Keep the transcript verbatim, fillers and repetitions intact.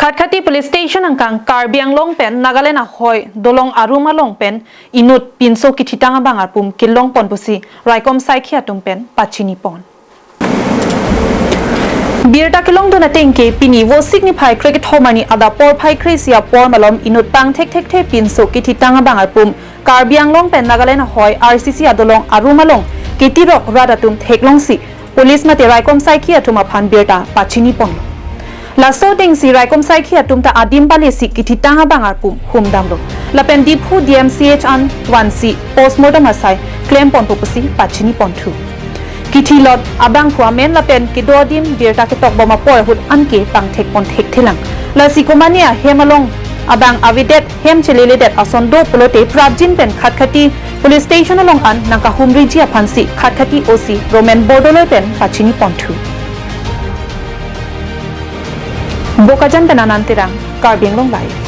Khatkhati Police Station angkang Karbi Anglong pen Nagaland ahoi dolong arum along pen inut pinso kithitang abang arpum kelong pon pusi raikom saikhi atum pen pachini pon. Birta kelongdun ateng ke pini Vosik niphai krekethom arni adap porphai kre-isi apor malom inut pangthek thekthe pinso kithitang abang arpum Karbi Anglong pen Nagaland ahoi R C C adolong arum along ketirok rat atum theklongsi police mate raikom saikhi atum aphan birta pachini ponlo. Laso atengsi raikom saikhi atum ta adim palesi kithitang abang arpum humdamlo. Lapen Diphu D M C H an vansi postmortem asai klem ponpo pusi pachini ponthu. Kithilot abangphu amen lapen kedo adim birta ketok bom apor ahut anke pangthek pon thekthelang. Lasi komane ahem along abang avedet hem cheleledet ason do pulote prapjin pen Khatkhati Police Station along an nangkahumriji aphansi Khatkhati O C Roman Bordoloi pen pachini ponthu. Bokajan pen Anand Terang, Karbi Anglong Live.